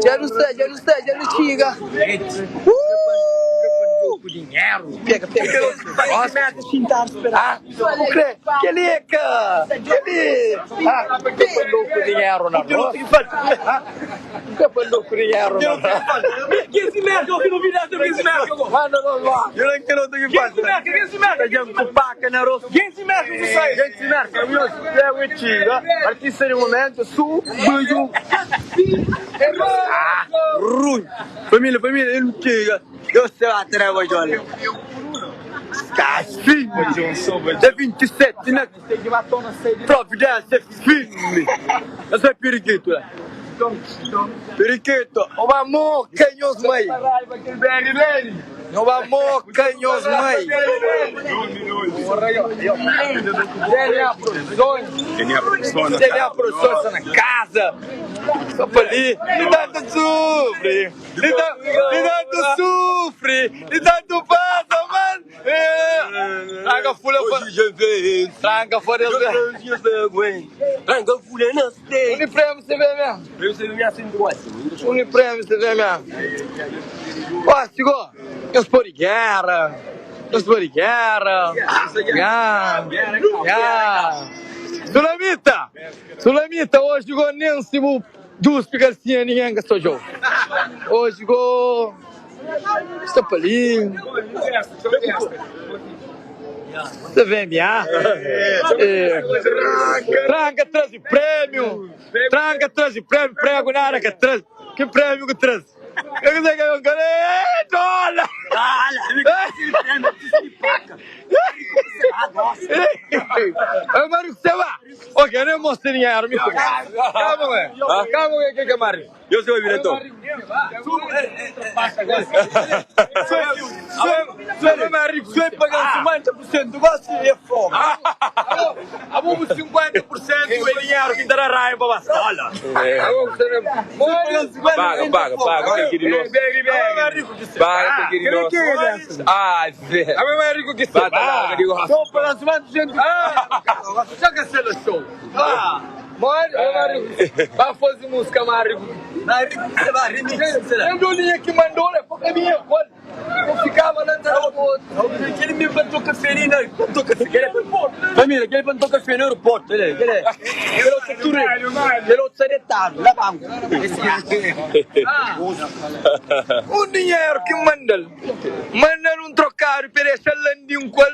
Dja nu sta, dja nu sta, dja nu txiga. Pega, pega. Ah, bu kre? Kel-li é ka. Kel-li. Ah, bu kre pa andou ku dinheru na rostu? Ah, bu kre pa andou ku dinheru na rostu? Manda nos lá. Artista di momento su buju ah ruim família família ele txiga Deus te bate na bajola sta firme dia 27 na providência firme eu sou periquito lá periquito o ba moca nhos mãe No ba moka nhos mai. DNA Produções. DNA Produções sta na casa. Só pa li. Di tantu sufri. Di tantu sufri. Di tantu pasa mal. Tranka fulha pa. Tranka folha. Tranka fulha na Uni prêmio você vê mesmo. Uni prêmio você vê mesmo. Ó, chegou. Nhos pode guerra. Nhos pode guerra. Nha. Nha. Sulamita. Sulamita, hoje go nem se bu duspi calcinha ninguém ka sta jogo. Hoje go sta pa li. CVMA Tranka traze prêmio Tranka traze prêmio Prego nada ka traze Ki prêmio ki traze Eu ka sei ka É dólar É Mário que ba Ok, nem mostra dinheiro me Calma, ué Calma, ué, que que é Mário Eu sou o diretor. Sou pagar 50% gosto é fogo. Abo 50% é dinheiro que dará raiva para bastola. Paga, paga, paga, tem que de nós. Paga, tem que de nós. Ai, Zé. Abo mais rico que você. Bata lá, digo, Só pagar 50%. Já cancela show. Ah. Mano, vai fazer música mais rico. Tem dolinha que mandou, né? Porque a minha qual? Eu ficava lá no outro. Aquele mesmo plantou café ali, né? Plantou café. Família, aquele plantou café no aeroporto. Ele, ele, ele é outro ele é outro sanitário, lá banco. Um dinheiro que manda manda um trocado para deixar landim qual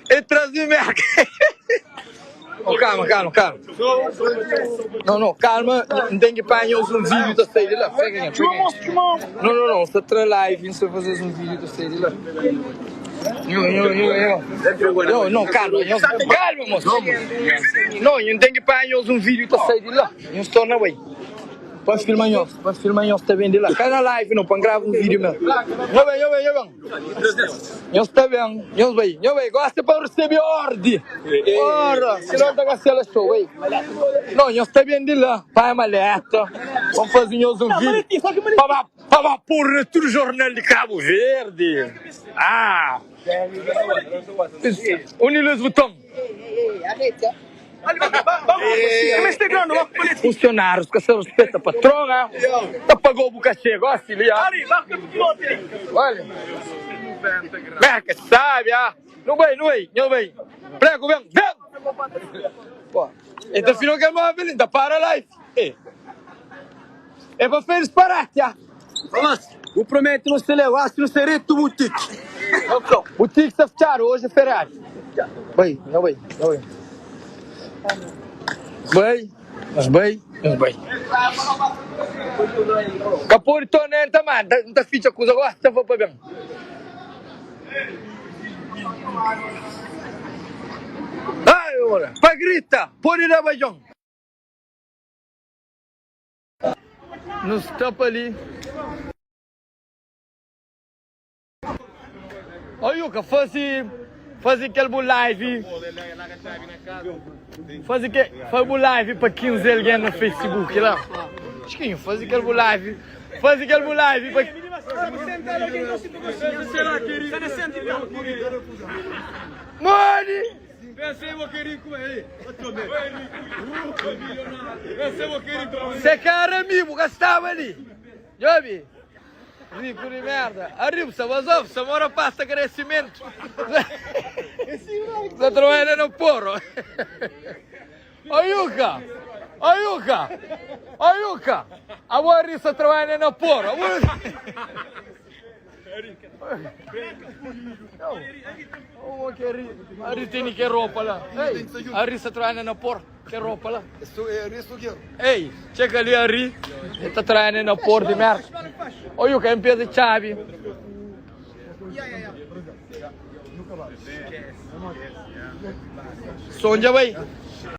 e traz de merda. Oh, calma, calma, calma. Não, não, calma. Não tem que apanhar um vídeo da sair de lá. Pega aqui, pega aqui. Não, não, não. Você traz live, você fazer um vídeo da sair de lá. Não, não, não, não. Não, não, calma. Calma, moço. Não, não tem que apanhar um vídeo da sair de lá. Não estou na way. Pode filmar nós, pode filmar nós também de lá. Cai na live não, para gravar um vídeo mesmo. Nhô bem, nhô bem, nhô bem. Nós está bem, nós bem, nhô bem. Gosta para receber ordem. Ora, senão tá cancela show, ei. Não, nós está bem de lá. Pai maleta. Vamos fazer nós um vídeo. Para para pôr tudo jornal de Cabo Verde. Ah. Unilos botão. Funcionários que se respeita patrão, né? Tá pagou o cachê, gosta ali, ó. Olha. Merca, sabe, ah. Não vem, não vem, não vem. Prego, vem, vem. Pô, então filho que móvel, ainda para lá. É. É para fazer disparate, ah. Mas, o prometo não se leva, se não serei tu boutique. Boutique está fechado, hoje é feriado. Bem, não vem, não vem. Bem, mas bem, mas bem. Capô de tonel também, não tá ficha coisa agora, tá para bem. Ai, ora, pa grita, pode dar bajão. Nu sta pa li. Ó Yuka, faze faze kel bu live. Faze ke faze bu live pa 15 algen na Facebook la. Chiquinho, faze kel bu live. Faze kel bu live pa Modi! Se ka era mi, bu ka staba li. Djobi, riku di merda. Aribu sa bazof, sa mora pasta crescimento. Sa trabalha na poro. Ô Yuka, ô Yuka, ô Yuka. Abo ari sa trabalha na poro. Abo... Oh, que ari, ari tem que roupa lá. Ei, ari sa trabalha na por, que roupa lá. Ei, chega ali ari, ele tá trabalhando na por de merda. Ô Yuka, em pé de chave. Som dja bai.